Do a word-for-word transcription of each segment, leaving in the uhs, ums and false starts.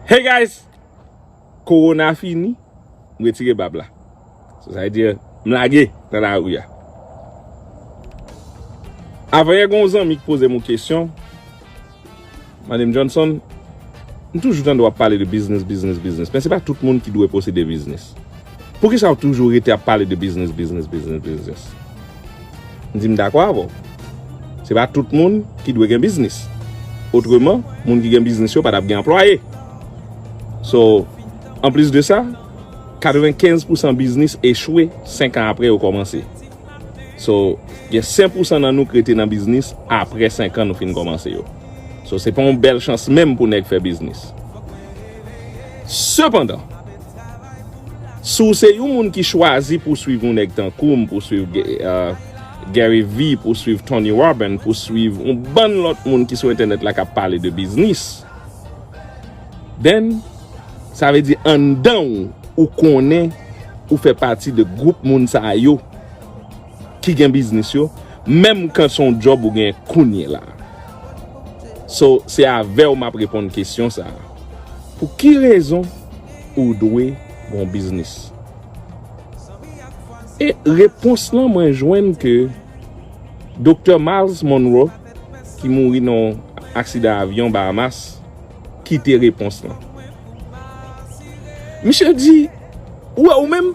Hey guys! Kowona fini, m retire bab la. So, sa vle di, m lage nan lari a. Avanyè gen yon zanmi ki poze m yon kesyon, Madame Johnson, m toujou tande w ap pale de biznis, biznis, biznis. Men se pa tout moun ki dwe posede biznis. Poukisa w toujou rete ap pale de biznis, biznis, biznis, biznis? M di m dakò avè w. Se pa tout moun ki dwe gen biznis. Otreman, moun ki gen biznis yo pa t ap gen anplwaye. So, anplis de sa, katrevenkenz pousan biznis echwe senk an apre yo kòmanse. So, gen senk pousan nan nou k rete nan biznis apre senk an nou fin kòmanse yo. So, se pa yon bèl chans menm pou nèg fè biznis. Sepandan, si w se yon moun ki chwazi pou swiv yon nèg tankou m, pou swiv Ga- uh, Gary Vee, pou swiv Tony Robbins, pou swiv yon bann lòt moun ki sou entènèt la k ap pale de biznis, then, sa vle di anndan w, ou konnen ou fè pati de gwoup moun sa yo ki gen biznis yo, menm kan se yon djòb ou genyen kounye la. So, se avè w m ap reponn kesyon sa a. Pou ki rezon ou dwe gen yon biznis? E repons lan mwen jwenn ke Doktè Myles Munroe, ki mouri nan yon aksidan avyon Bahamas, kite repons lan. Misye di, ou wè ou menm,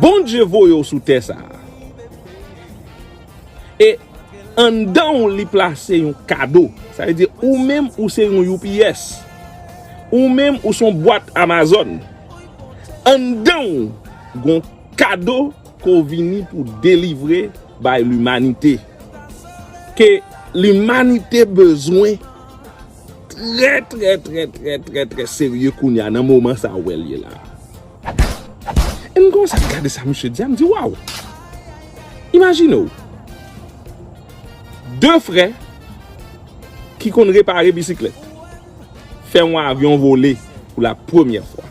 Bondye voye w sou tè sa a. E anndan w li plase yon kado. Sa vle di ou menm ou se yon U P S. Ou menm ou se yon bwat Amazon. Anndan w gon kado ke w vini pou delivre bay limanite. Ke limanite bezwen trè, trè, trè, trè, trè, trè serye kounye a nan moman sa w wè l ye la. E m kòmanse ap gade sa misye di a, m di, waw! Imajine w, de frè ki konn repare bisiklèt fè yon avyon vole pou la premyè fwa.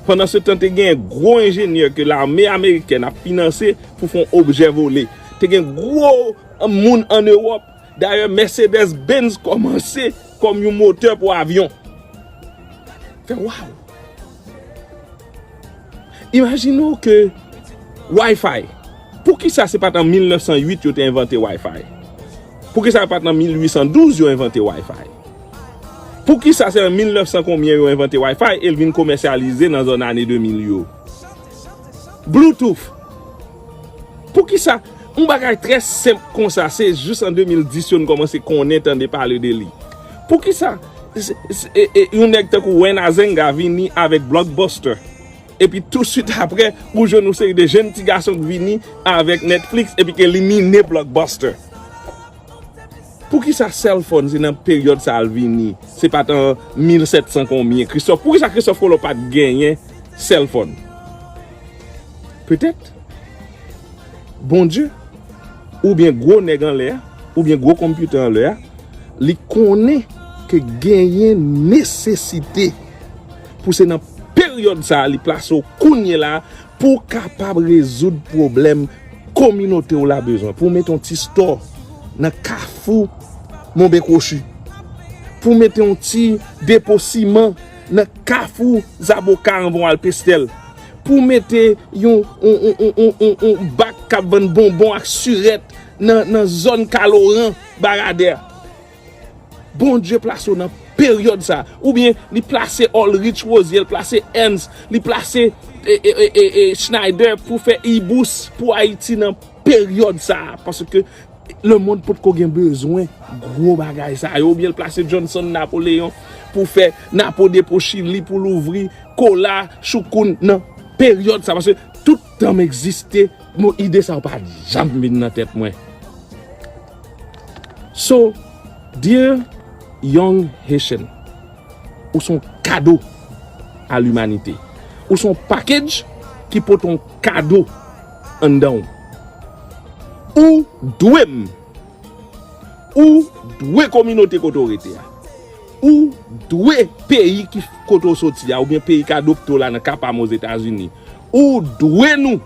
Pandan se tan, te gen gwo enjenyè ke lame amerikèn ap finanse pou fè yon objè vole. Te gen gwo moun ann Ewòp. Dayè, Mercedes-Benz kòmanse kòm yon motè pou avyon. Fè waw! Imajine w ke Wi-Fi. Poukisa se pa t an mil nèf san uit yo te envante Wi-Fi? Poukisa se pa t an mil uit san douz yo envante Wi-Fi? Poukisa se an mil nèf san konbyen yo envante Wi-Fi e l vin komèsyalize nan zòn ane de mil yo? Bluetooth. Poukisa yon bagay trè senp konsa, se jis an de mil dis yo n kòmanse konnen tande pale de li? Poukisa se- se- e- e- yon nèg tankou Wayne Huizenga vini avèk Blockbuster? Epi tousuit apre, ou jwenn yon seri de jenn ti gason k vini avèk Netflix epi k elimine Blockbuster. Poukisa cell phone se nan peryòd sa a l vini? Se pa t an mil sèt san konbyen Christophe. Poukisa Christophe Colomb pa t genyen cell phone? Petèt Bondye, oubyen gwo nèg anlè a, oubyen gwo konpitè anlè a, li konnen ke genyen nesesite pou se nan peryòd sa a li plase w kounye la a pou w kapab rezoud pwoblèm kominote w la bezwen. Pou w mete yon ti stò nan kafou Monben Kwochi. Pou w mete yon ti depo siman nan kafou Zaboka anvan w al Pestèl. Pou w mete yon, yon, yon, yon, yon, yon, yon bak k ap vann bonbon ak sirèt nan, nan zòn Kaloran, Baradè. Bondye plase w nan peryòd sa a. Oubyen li plase Ulrich Rosier, li plase Ernst, li plase e, e, e, e, e, Schneider pou fè ibous pou Ayiti nan peryòd sa a. Paske lemonn potko gen bezwen gwo bagay sa yo. Oubyen l plase Johnson Napoléon pou fè Napo Depo Chili pou louvri Kola Choukoun nan peryòd sa. Paske tout tan m egziste, mo ide sa yo pa janm vin nan tèt mwen. So, dear young Haitian, ou se yon kado a limanite. Ou se yon package ki pote yon kado anndan w. Ou dwe m. Ou dwe kominote kote w rete a. Ou dwe peyi ki kote w soti a, oubyen peyi k adopte w la nan ka pa m Ozetazini. Ou dwe nou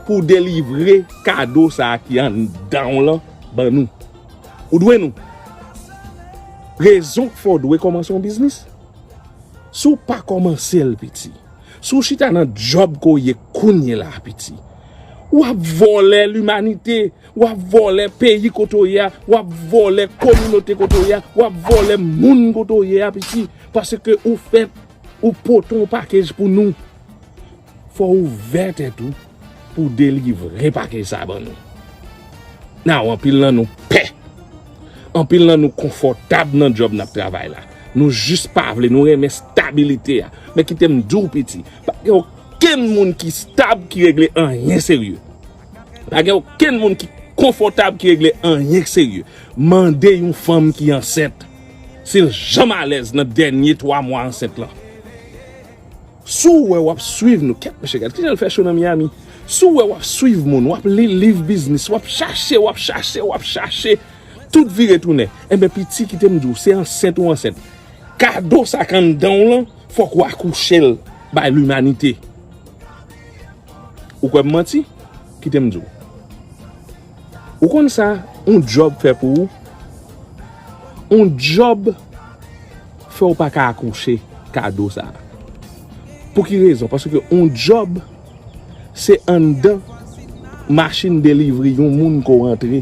pou w delivre kado sa a ki anndan w lan ban nou. Ou dwe nou. Rezon k fè w dwe kòmanse yon biznis. Si w pa kòmanse l, piti, si w chita nan djòb ke w ye kounye la, piti, w ap vòlè limanite, w ap vòlè peyi kote w ye a, w ap vòlè kominote kote w ye a, w ap vòlè moun kote w ye a, piti, paske ou fèt, ou pote yon pakèj pou nou. Fò w ouvè tèt ou pou w delivre pakèj sa a ban nou. Nan, anpil nan nou pè. Anpil nan nou konfòtab nan djòb n ap travay la. Nou jis pa vle, nou renmen estabilite a. Men kite m di w, piti, pa gen okenn moun ki stab ki regle anyen serye. Pa gen okenn moun ki konfòtab ki regle anyen k serye. Mande yon fanm ki ansent si l janm alèz nan dènye twa mwa ansent lan. Si w wè w ap swiv nou, kèt mesye, gad kijan l fè cho nan Miami. Si w wè w ap swiv moun, w ap li liv biznis, w ap chache, w ap chache, w ap chache, tout vire tounen. Enben, piti, kite m di w, se ansent ou ansent. Kado sa k anndan w lan, fòk ou akouche l bay limanite. Ou kwè m manti? Kite m di w. Ou konn sa yon djòb fè pou ou? Yon djòb fè w pa ka akouche kado sa a. Pou ki rezon? Paske yon djòb, se anndan machin delivri yon moun ke w rantre.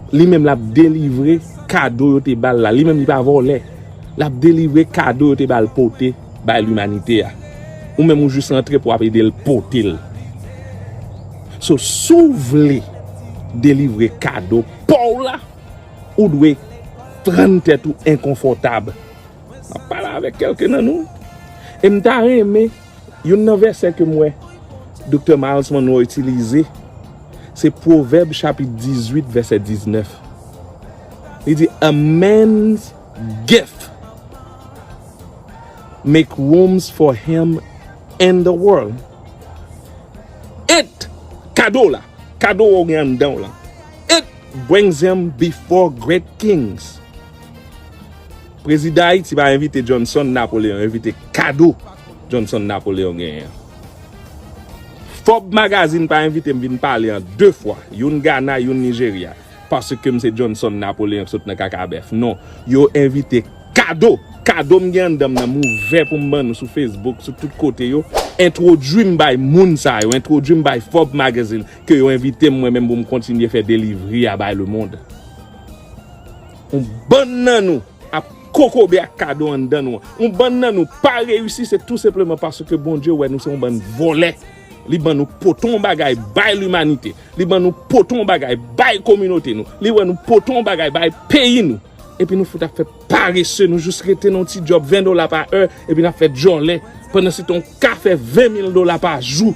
Li menm l ap delivre kado yo te ba l la. Li menm li pa vòlè. L ap delivre kado yo te ba l pote bay limanite a. Ou menm ou jis rantre pou w ap ede l pote l. So, si w vle delivre kado pa w la, ou dwe rann tèt ou enkonfòtab. M ap pale avèk kèlke nan nou. E m ta renmen, youn nan vèsè ke m wè Doktè Myles Munroe itilize, se Pwovèb chapit dizuit, vèsè diznèf. Li di, "A man's gift make rooms for him in the world." It, kado la, kado w gen anndan w lan. It brings him before great kings. Prezidan Ayiti pa envite Johnson Napoleon, envite kado Johnson Napoleon genyen an. Forbes Magazine pa envite m vin pale an de fwa, youn Ghana, youn Nigeria, paske m se Johnson Napoleon k sot nan kaka bèf. Non, yo envite kado. Kado m gen anndan m nan m ouvè pou m ban nou sou Facebook, sou tout kote yo. Entwodui m bay moun sa yo, entwodui m bay Forbes Magazine, ke yo envite m mwen menm pou m kontinye fè delivri a bay lemonn. Yon bann nan nou ap kokobe ak kado anndan nou an. Yon bann nan nou pa reyisi, se tou senpleman paske Bondye wè nou se yon bann vòlè. Li ban nou pote yon bagay bay limanite. Li ban nou pote yon bagay bay kominote nou. Li wè nou pote yon bagay bay peyi nou. Epi nou fout ap fè parese, nou jis rete nan yon ti djòb ven dola pa è, epi n ap fè djòlè. Pandan se tan w ka fè ven mil dola pa jou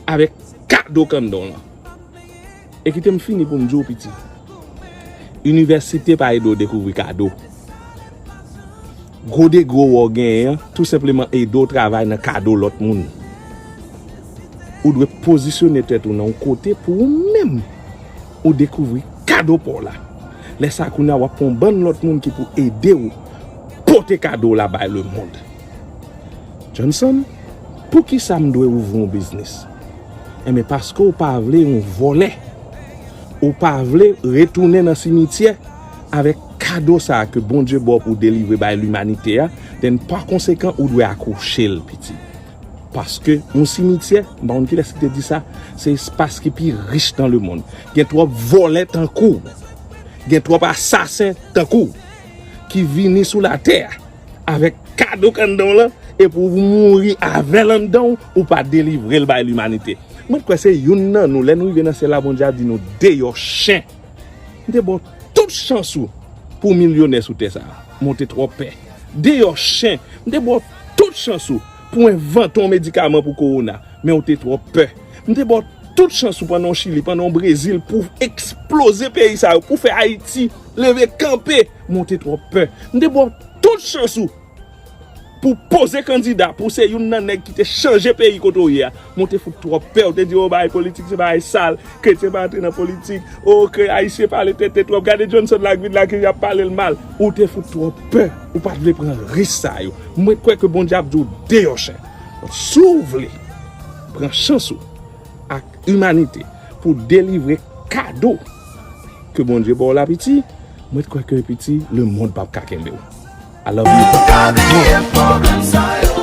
avèk kado k anndan w lan. E kite m fini pou m di w, piti. Inivèsite pa ede w dekouvri kado. Gwo degre w genyen an, tou senpleman ede w travay nan kado lòt moun. Ou dwe pozisyone tèt ou nan yon kote pou ou menm ou dekouvri kado pa w la. Lè sa a, kounye a, w ap pran yon bann lòt moun ki pou ede w pote kado w la bay lemonn. Johnson, poukisa m dwe ouvri yon biznis? Enben, paske w pa vle yon vòlè. Ou pa vle retounen nan simityè avèk kado sa a ke Bondye ba w pou w delivre bay limanite a, then pa konsekan, ou dwe akouche l, piti. Paske yon simityè, m pa konn kilès ki te di sa, se espas ki pi rich nan lemonn. Gen twòp vòlè tankou w. Gen twòp asasen tankou w ki vini sou latè a avèk kado k anndan w lan, epi w mouri avè l anndan w, ou pa delivre l bay limanite. Mwen kwè se youn nan nou, lè nou rive nan syèl la, Bondye ap di nou, "Deyò chen." M te ba w tout chans ou pou w milyonè sou tè sa a, men w te twò pè. Deyò chen, m te ba w tout chans ou pou w envante yon medikaman pou kowona, men w te twò pè. M te ba w tout chans ou pandan w Chili, pandan w Brezil, pou w eksploze peyi sa yo, pou w fè Ayiti leve kanpe, men w te twò pè. M te ba w tout chans ou pou w poze kandida, pou w se youn nan nèg ki te chanje peyi kote w ye a, men w te fout twò pè. W te di, "O, bagay politik se bagay sal, kretyen pa antre nan politik, o, kre-, ayisyen pale tenten twòp, gade Johnson la k vin la, ke y ap pale l mal." Ou te fout twò pè, ou pa t vle pran risk sa yo. Mwen kwè ke Bondye ap di w, "Deyò chen." Si w vle pran chans ou ak imanite pou w delivre kado ke Bondye ba w la, piti, Mwen t kwè ke piti, lemonn p ap ka kenbe w. I love you.